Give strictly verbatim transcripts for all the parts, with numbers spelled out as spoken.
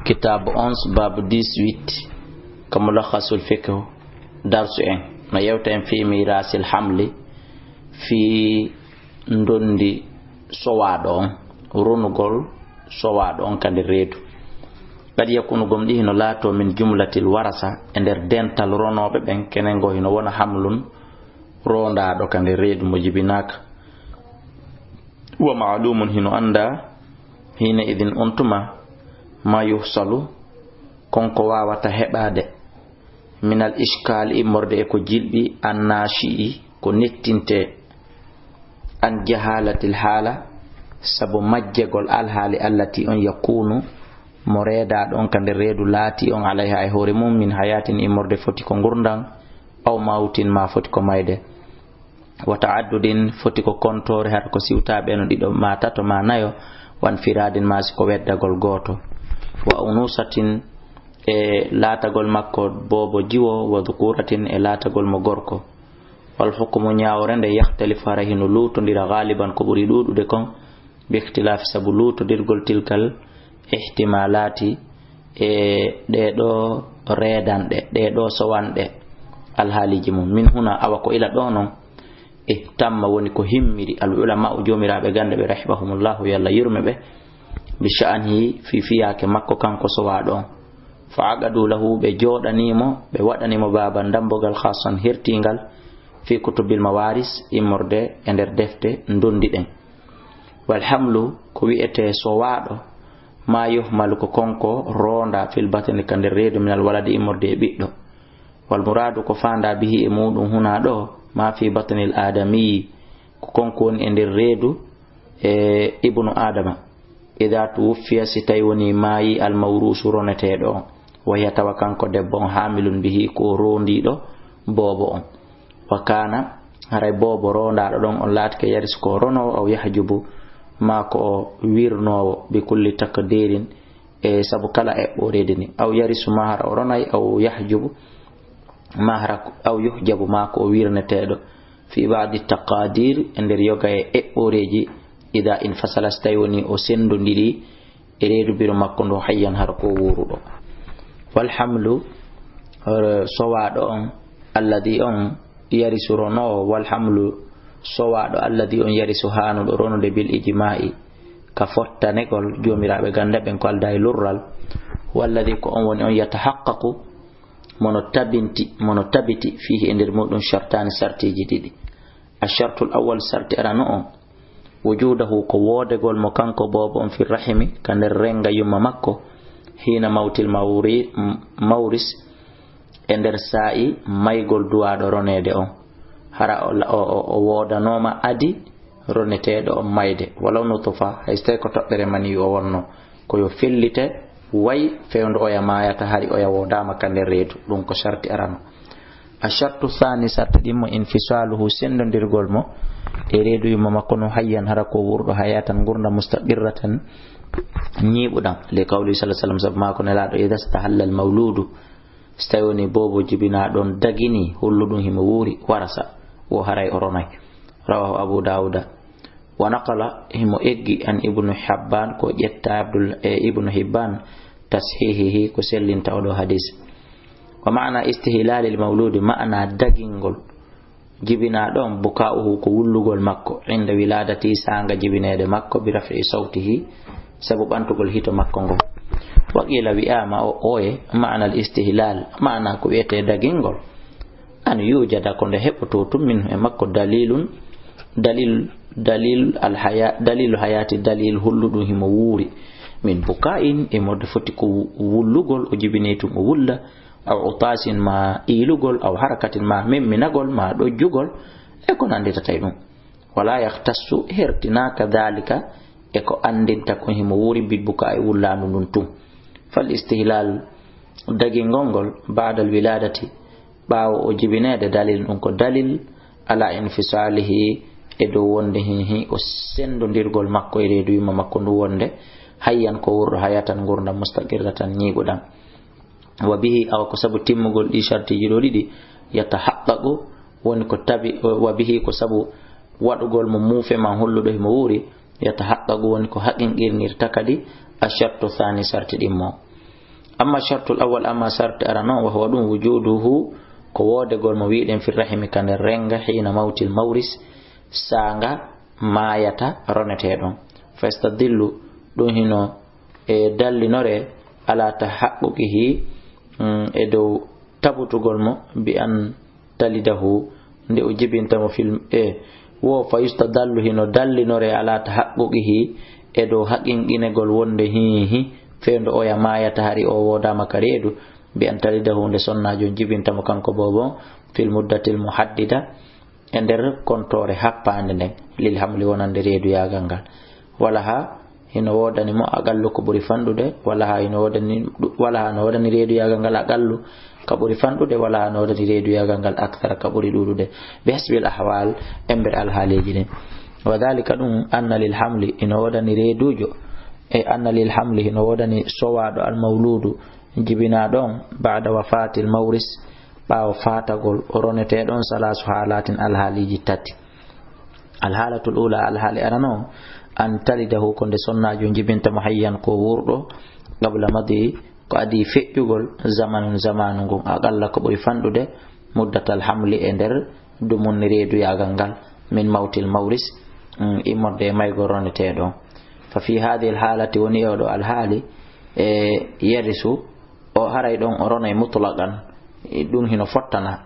Kitaabu onze, baabu dix-huit, ka Mulakhasul Fiqh, darsu en, no yewta en fii miiraasil hamli, fii ndondi sowaaɗo on, ronugol sowaaɗo on ka nder reedu. Kadi yakunu gomɗi hino laato min jumlatil warasa, e nder dental ronooɓe ɓen, kenen go hino wona hamlun rondaaɗo ka nder reedu mo jibinaaka. Wa ma'lumun hino anndaa, hina idin on tuma, ma yuhsalu, kon ko waawata heɓaade, minal ishkaali immorde e ko jilɓi, an naashi'i ko nettinte, an jahalatil haala, sabu majjegol alhaali allati on yakunu, mo reedaaɗo on ka nder reedu laati on alayha e hoore mum, min hayatin immorde foti ko ngurndan, aw mawtin ma foti ko mayde. Wa ta'addudin foti ko kontoore hara ko siwtaaɓe no ɗiɗo ma tato ma nayo, wan firadin ma si ko weddagol gooto. Wa unusatin e laatagol makko boobo jiwo, wa dhukuratin e laatagol mo gorko. Wal hukmu ñaawre nde yahtalifu hara hino luutondira ghaliban ko ɓuri ɗuuɗude kon, bi ikhtilafi sabu luutondirgol tilkal ihtimalaati e ɗee ɗoo reedanɗe, ɗee ɗoo sowanɗe alhaaliiji mum. Min huna awa ko ila ɗoo non, ihtamma woni ko himmiri al ulama o joomiraaɓe gannde ɓe rahimahumullahu yo Allah yurme ɓe, bi sha'anihi fi fiyaake makko kanko sowaaɗo on. Fa aqadu lahu ɓe jooɗanii mo, ɓe waɗanii mo baaban dambogal khassan hertiingal fi kutubil mawaris immorde e nder defte ndondi ɗen. Wal hamlu ko wi'etee sowaaɗo, ma yuhmalu ko konko ronda fil batni ka nder reedu minal waladi immorde e ɓiɗɗo. Wal muraadu ko faanda bihi e muɗum huna ɗoo, ma fi batnil adamiyi ko konko woni e nder reedu e ibnu adama. Ida tuwuffiya si tawi woni maayi al mawrusu roneteeɗo on, wa hiya tawa kanko debbo on hamilun bihi ko rondiiɗo boobo on. Wa kana haray boobo rondaaɗo ɗon on laatike yarisu ko ronoowo aw yahjubu ma ko o wirnoowo bi kulli takdirin e sabu kala eɓɓoreede ni. Aw yarisu ma hara o ronay aw yahjubu ma hara aw yuhjabu ma ko o wirneteeɗo fi ba'di taqadir e nder yoga e eɓɓoreeji ida infasala si tawi woni o sendondiri e reedu biro makko ndu hayyan hara ko wuuruɗo. Wal hamlu, eh, sowaaɗo on, alladi on yarisu ronoowo, wal hamlu sowaaɗo, alladi on yarisu haanuɗo ronude bil ijma'i, ka fottanegol joomiraaɓe gannda ɓen ko aldaa e lurral, walladi ko on woni on yatahaqqaqu, mono tabinti, mono tabiti, fihi e nder muɗum shartaani sartiiji ɗiɗi. Ashartul awwal sarti arano on, wujudahu ko woodegol mo kanko boobo on fi rahimi ka nder renga yumma makko, hina mawtil mawri-, m-, mawris e nder saa'i maygol duwaaɗo roneede on. Hara o, o, o, o woodanooma adi roneteeɗo on mayde, walaw nutufa, hay so tawi ko toɓɓere mani o wonno, ko yo fellite, way fewndo oya maayata hari oya woodaama ka nder reedu, ɗum ko sarti arano. A shartu thani, sarti ɗimmo, infisaluhu, sendondirgol mo e reedu yumma makko no hayyan hara ko wurɗo hayatan ngurda mustaqirratan ñiiɓuɗan, li qawli sallallahu alaihi wasallam, sabu maa ko nelaaɗo, ida stahalla al mawludu, so tawi woni boobo jibinaa ɗon dagini, hulluɗum himo wuuri, warasa, wo haray o ronay. Rawahu Abu Dawuda. Wa naqala, himo eggi, an Ibnu Habban, ko ƴetta Abdul-, e Ibnu Hibban, tashihihi, ko sellinta oɗo hadis. Wa ma'na istihlalil mawludi, ma'na dagingol jibinaa ɗon, buka'uhu, ko wullugol makko, inda wiladati, saanga jibineede makko, bi raf'i sawtihi, sabu ɓantugol hito makko ngo. Wa qila, wi'aama o, oye, ma'na al istihlal, ma'na ko wi'etee dagingol. An yujada, ko nde heɓotoo tun, minhu, e makko, dalilun, dalil, dalil al haya-, dalilu hayati, dalil holluɗum himo wuuri. Min buka'in, e mode foti ko wu-, wullugol, o jibinay tun o wulla, aw utasin ma iilugol, aw harakatin ma memminagol, ma ɗojjugol, e ko nannditata e ɗum. Wala yahtassu, hertinaaka dhalika, e ko anndinta kon himo wuuri, bil buka'i, wullaandu ndun tun. Fal istihlal, dagingol ngol, ba'dal wiladati, ɓaawo o jibineede, dalil, ɗum ko dalil, ala infisalihi, e dow wonde hin, hi o senndondirgol makko e reedu yumma makko ndu wonde, hayyan ko wurɗo hayatan ngurndan mustaqirratan ñiiɓuɗan. Wa bihi, awa ko sabu timmugol ɗi shartiiji ɗo ɗiɗi, yatahaqqaqu, woni ko tabi, wa bihi, ko sabu waɗugol mo muufe man holluɗo himo wuuri, yatahaqqaqu, woni ko haqinqirnirta kadi, ashartu thani, sarti ɗimmo. Amma shartul awwal, amma sarti arano, wa huwa ɗum wujuduhu, ko woodegol mo wi'ɗen fi rahimi ka nder renga, hina mawtil mawris, saanga maayata roneteeɗo. Fa yastadillu, ɗum hino e dallinore ala tahaqquqihi, mm, e dow tabutugol mo bi an talidahu, nde o jibinta mo fil, e, wo fa yustadallu hino dallinore ala tahaqquqihi, e dow haqinqinegol wonde hihi, fewndo oya maayata hari o woodama ka reedu, bi an talidahu nde sonnaajo on jibinta mo kanko boobo, fil muddatil muhaddida, e nder kontoore happaande nden, lil hamli wonande reeduyaagal ngal. Wala ha hino woodani mo aqallu ko ɓuri fanɗude, wala ha hino woodani, wala ha no woodani reeduyaagal ngal aqallu ka ɓuri fanɗude, wala ha no woodani reeduyaagal ngal akthara ka ɓuri ɗuuɗude. Bi hasbil ahwal, ember alhaaliiji ɗin. Wa dhalika ɗum, anna lil hamli, hino woodani reeduujo, e anna lil hamli, hino woodani sowaaɗo al mawluudu, jibinaaɗo on, ba'da wafatil mawris, ɓaawo faatagol o roneteeɗo on, salaasu haalatin, alhaaliiji tati. Alhaalatul ula, alhaali arano on, an talidahu ko nde sonnaajo jibinta mo hayyan ko wuurɗo, qabla madi, ko adii feƴƴugol, zamanun zamanu ngun, aqalla ko ɓuri fanɗude, muddatal hamli e nder dumunni reeduyaagal ngal, min mawtil mawris, mm, immorde e maygol roneteeɗo on. Fa fi hadhihi alhaalati woni e oɗo alhaali, e yarisu, o haray ɗon o ronay mutlaqan, e ɗum hino fottana.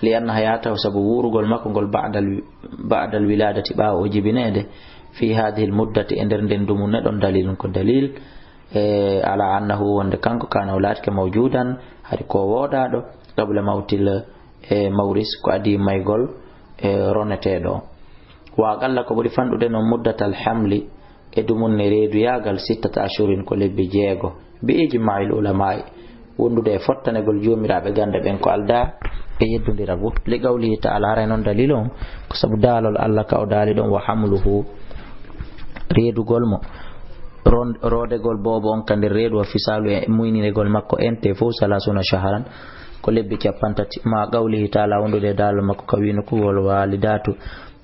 Li anna hayatahu, sabu wuurugol makko ngol ba'dal, ba'dal wiladati, ɓaawo o jibineede, fi hadhihi almuddati, e nder nden dumunne ɗon, dalilun ko dalil, e ala annahu wonde kanko kana o laatike mawjudan, hari ko woodaaɗo, qabla mawtil, e mawris, ko adii maygol, e roneteeɗo. Wa aqalla ko ɓuri fanɗude non muddatal hamli, e dumunne reeduyaagal sittata ashurin ko lebbi jeego. Bi ijma'il ulama'i, wondude e fottanegol joomiraaɓe gannde ɓen ko aldaa e yeddondiragu. Li qawlihi ta'ala, haray non dalil on, ko sabu daalol Allah ka o daali ɗon, wa hamluhu, reedugol mo, ron-, roodegol boobo on ka nder reedu, wa fisalu e muyninegol makko ente fow, salasuna shaharan, ko lebbi capantati. Ma qawlihi ta'ala, wondude e daalol makko ka wiino ko wal walidatu,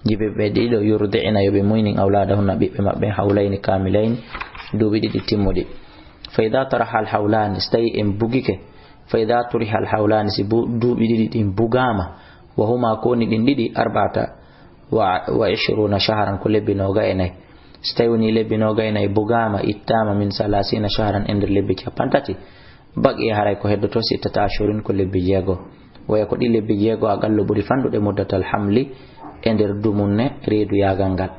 jibe ɓe ɗiɗo, yurdi'na, yo ɓe muynin, awladahunna, ɓiɓɓe maɓɓe, hawlayni kamilayni, duuɓi ɗiɗi timmuɗi. Fa idha taraha al hawlani, si tawi en bugike, fa idha turiha al hawlani, si bu-, duuɓi ɗiɗi ɗin bugaama, wa huma, ko woni ɗin ɗiɗi, arba'ata wa, wa ishruna shahran, ko lebbi noga e nayi. Si tawi woni lebbi noga e nayi bugaama, ittaama min salasina shahran, e nder lebbi capantati, baqiya haray ko heddoto sittata ashurin ko lebbi jeego. Waya ko ɗi lebbi jeego aqallu ɓuri fanɗude muddatal hamli e nder dumunne reeduyaagal ngal.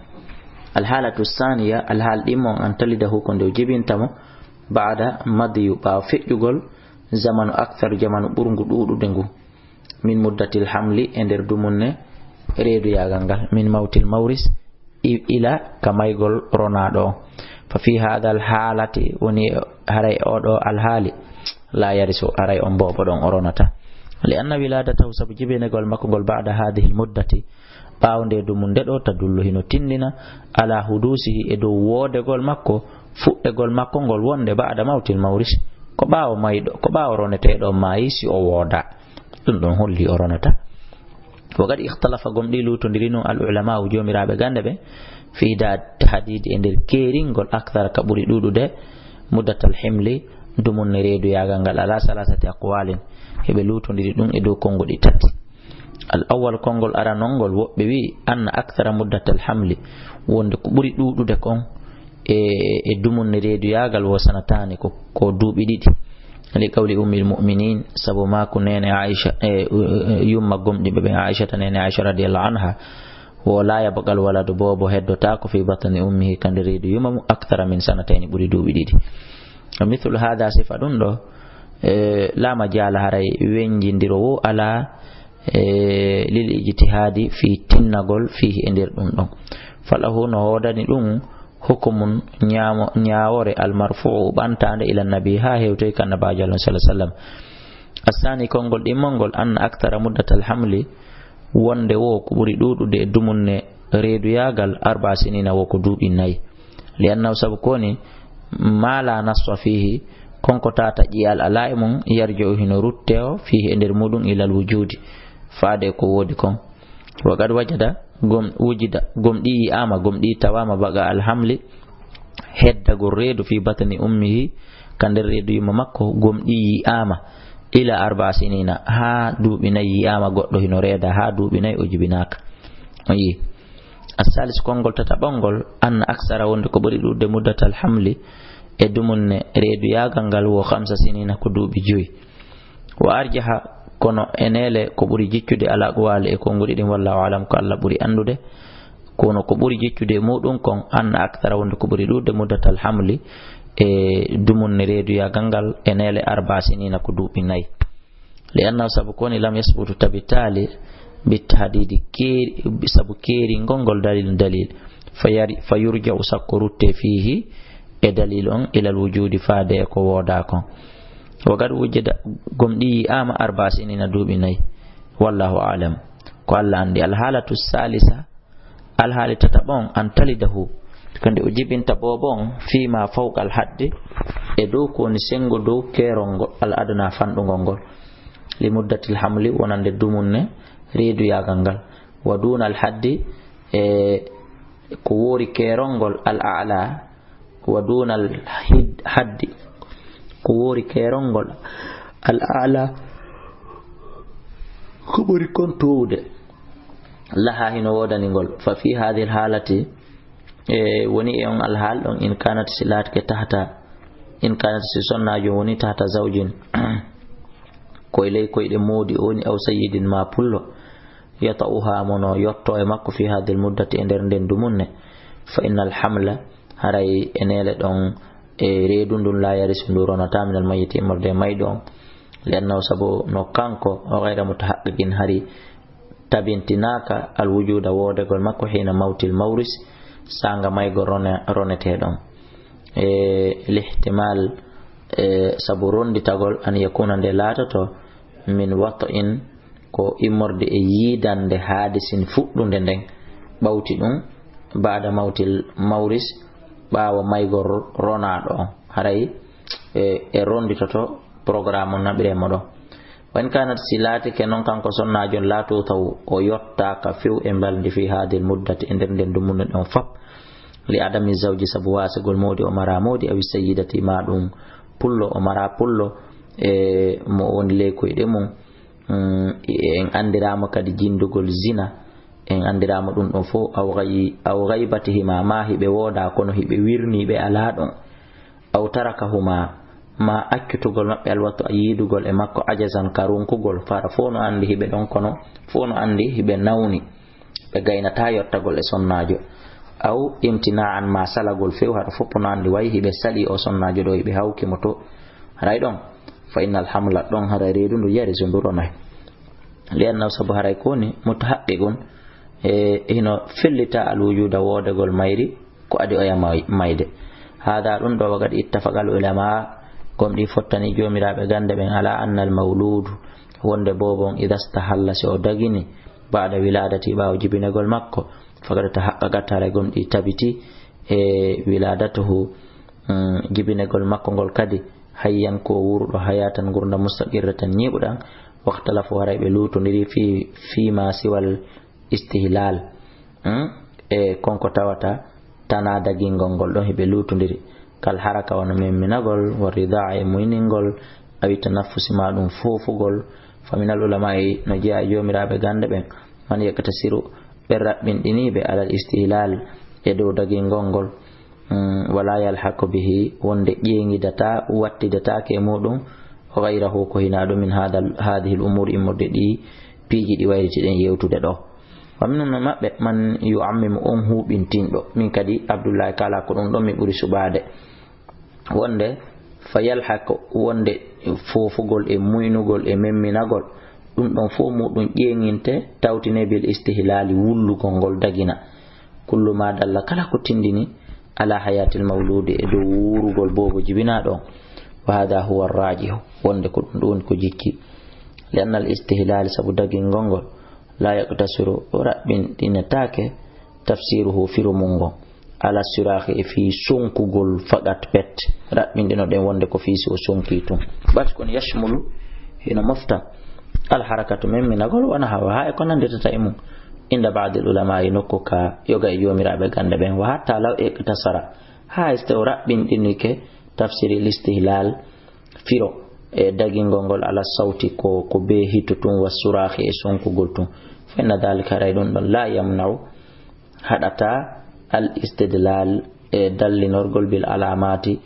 Alhaalatu saaniya, alhaal ɗimmo on, an talidahu ko nde o jibinta mo, ba'da madiyu, ɓaawo feƴƴugol, zamanu akthar, zamanu ɓurngu ɗuuɗude ngu, min muddatil hamli, e nder dumunne reeduyaagal ngal, min mawtil mawris, i-, ila ka maygol ronaaɗo on. Fa fi hadha al haalati, woni haray oɗo alhaali, la yarisu, haray on boobo ɗon o ronata. Li anna wiladatahu, sabu jibinegol makko ngol, ba'da hadhihi al muddati, ɓaawo nde dumunde ɗo, tadullu, hino tindina, ala hudusihi, e dow woodegol makko, fuɗɗegol makko ngol wonde ba'da mawtil mawris, ko ɓaawo mayɗo, ko ɓaawo roneteeɗo maayi, si o wooda. Ɗum ɗon holli o ronata. Wa qad ikhtalafa, gomɗii luutondiri non, al ulama'u, joomiraaɓe gannde ɓe, fi da tahdidi, e nder keeringol, akthara, ka ɓuri ɗuuɗude, muddatal himli, dumunne reeduyaagal ngal, ala salasati aqwalin, heɓe luutondiri ɗum e dow konnguɗi tati. Al awwal, konngol aranol ngol, woɓɓe wi'i, anna akthara muddatal hamli, wonde ko ɓuri ɗuuɗude kon e, e dumunne reeduyaagal wo sanataani, ko, ko duuɓi ɗiɗi. Li qawli ummil mu'minin, sabu maaku neene Aisha, e, e, yumma gomɗinɓe ɓen, Aishata, neene Aisha radiyallahu anha, wo la yabqa al waladu, boobo heddotaako, fi batni ummihi, ka nder reedu yumma mum, akthara min sanatayni, ɓuri duuɓi ɗiɗi. Mithlu hadha, sifa ɗum ɗo, e, la majala, haray wenjindiro wo alaa, e, lil ijtihadi, fii tinnagol, fiihi, e nder ɗum ɗon. Falahu, no hoodani ɗum, hukumun, ñaamo-, ñaawore, al marfu'u, ɓantaande, ila nabi, haa hewtoy ka nabaajo Allah, sallallahu alaihi wasallam. Assaani, konngol ɗimmol ngol, anna akthara muddatal hamli, wonde wo ko ɓuri ɗuuɗude e dumunne reeduyaagal, arba'a sinina, wo ko duuɓi nayi. Li annahu, sabu ko woni, ma la nassa fiihi, kon ko tata ƴiyal alaa e mum, yarji'u, hino ruttee o, fiihi, e nder muɗum, ilal wujuudi, faade ko woodi kon. Wa qad wajada, gom, wujida, gomɗii yi'aama, gomɗii tawaama, baqa al hamli, heddagol reedu, fi batni ummihi, Ka nder reedu yumma makko gomɗii yi'aama ila arba'a sinina, haa duuɓi nayi yi'aama goɗɗo hino reeda, haa duuɓi nayi o jibinaaka. On yi'i? Assalis konngol tataɓongol, anna aksara wonde ko ɓuri ɗuuɗude muddatal hamli e dumunne reeduyaagal ngal wo khamsa sinina ko duuɓi joyi. Wa arjaha kono e neele ko ɓuri jiccude al aqwali e konnguɗi ɗin, wallahu alam ko Allah ɓuri anndude. Kono ko ɓuri jiccude e muɗum kon, anna akthara wonde ko ɓuri ɗuuɗude muddatal hamli e dumunne reeduyaagal ngal e neele arba'a sinina ko duuɓi nayi. Li annahu sabu ko woni lam yasbutu tabitaali bi tahdidi keeri, sabu keeringol ngol dalil dalil. Fa yari, fa yurja'u sakko rutte fiihi e dalil on ilal wujudi faade e ko wooda kon. Wa qad wujida gomɗii yi'aama arba'a sinina duuɓi nayi. Wallahu alam. Ko Allah anndi. Al halatu salisa, alhaali tataɓo on, an talidahu, ko nde o jibinta boobo on, fii ma fawqa al haddi, e dow ko woni senngo dow keerol ngol, al adna fanɗungol ngol, li muddatil hamli, wonande dumunne reeduyaagal ngal, wa duuna al haddi, e ko woori keerol ngol, al a'la, wa duuna al hid-, haddi, ko woori keerol ngol, al a'la, ko ɓuri kon toowude, laha hino woodani ngol. Fa fi hadhihi al halati, e woni e on alhaal ɗon, in kanat si laatike tahta, in kanat si sonnaajo woni tahta zawjin, ko e ley koyɗe moodi o woni, aw sayyidin ma pullo, yata'uha mo no yotto e makko fi hadhihi al muddati e nder nden dumunne, fa innal hamla, haray e neele ɗon e reedu ndun, la yarisu ndu ronata min al mayyiti immorde e mayɗo on, li annahu sabu no kanko o ghayra mutahaqqiqin hari tabintinaaka al wujuda woodegol makko hina mawtil mawris sanga maygol rone-, roneteɗon. E lihtimal, e sabu ronditagol an yakuna nde laatoto min wat'in ko immorde e yiidande haadisin fuɗɗunde nden ɓawti ɗum baada mawtil mawris ɓaawo maygol ronaaɗo on. Haray e, e ronditoto programme on naɓire mo ɗo. Wa in kanat si laatike non kanko sonnaajo on laa tutaw o yottaaka few e mbalndi fi hadil muddati e nder nden dumunde ɗon fop. Li adami zawji sabu waasegol moodi o mara moodi awi sayyidati ma ɗum pullo o mara pullo e mo woni ley koyɗe mum. Mm, en anndiraama kadi jinndugol zina, en anndiraama ɗum ɗon fof, aw gay-, aw gaybatihima, ma hiɓe wooda, kono hiɓe wirni, ɓe alaa ɗon. Aw tarakahuma, ma accutugol maɓɓe alwatu a yiidugol e makko, ajazan ka ronkugol, fara fof no anndi hiɓe ɗon, kono fof no anndi hiɓe nawni. Ɓe gaynataa yottagol e sonnaajo. Aw imtina'an ma salagol few, haɗa fof no anndi way hiɓe sali o sonnaajo ɗo, hiɓe hawki mo to. Haray ɗon, fa innal hamla ɗon haray reedu ndu yari so ndu ronay. Li annahu sabu haray ko woni mutahaqqiqun, e hino fellita al wujuda woodegol mayri, ko adi oya may-, mayde. Hada ɗum ɗo, wa qad ittafaqa al ulama, gomɗi fottani joomiraaɓe gannde ɓen, ala anna al mawludu, wonde boobo on, ida stahalla, si o dagini, ba'da wiladati, ɓaawo jibinegol makko, faqad tahaqqaqat, haray gomɗi tabiti, e wiladatuhu, mm, jibinegol makko ngol kadi, hayyan ko wuuruɗo, hayatan ngurndan, mustaqirratan ñiiɓuɗan, waxtalafu haray ɓe luutondiri fi, fi ma siwal istihlal, hmm? E konko tawata tana dagingol ngol ɗon hiɓe luutondiri. Kal haraka wano memminagol, wa ridaa e muyningol, awi tanaffusi ma ɗum foofugol. Fa minal ulama'i no jeyaa e joomiraaɓe gannde ɓen, man yaqtasiru ɓe raɓɓinɗiniiɓe alal istihlal e dow dagingol ngol. Mm, wala yalhaqu bihi, wonde ƴeeŋidata, wattidataake e muɗum, ghayrahu, ko hinaa ɗum, min hada, hadhihi al umur, immorde ɗi piiji ɗi wayriti ɗen yewtude ɗo. Wa minhum, no maɓɓe, man yu'ammimu, on huuɓintinɗo. Min kadi, Abdullahi, kala ko ɗum ɗon mi ɓuri suɓaade. Wonde, fa yalhaqu, wonde foofugol e muynugol e memminagol, ɗum ɗon fof muɗum ƴeeŋinte, tawtine bil istihlali, wullugol ngol dagina. Kullu ma dalla, kala ko tindini, ala hayatil mawludi, e dow wuurugol boobo jibinaaɗo on. Wa hada huwa rajihu, wonde ko ɗum ɗo woni ko jikki. Li anna al istihlal, sabu dagingol ngol, la yaqtasiru, raɓɓinɗinetaake, tafsiruhu, firu mum ngon, ala sirahi, e fii sonkugol faqat pet. Raɓɓinɗino ɗen wonde ko fii si o sonki tun. Bat kon yashmulu, hino mofta, al harakatu, memminagol, wa nahawa, haa e ko nannditata e mum. Inda ba'dil ulama, e nokku ka yoga e joomiraaɓe gannde ɓen, wa hatta law iqtasara, haa e so o raɓɓinɗinike, tafsiri listihlal, firo e dagingol ngol ala sawti ko, ko be hito tun wa suraahi e sonkugol tun. Fa inna dhalika, haray ɗun ɗon, la yamna'u, haɗata al istidlal e dallinorgol bil alamati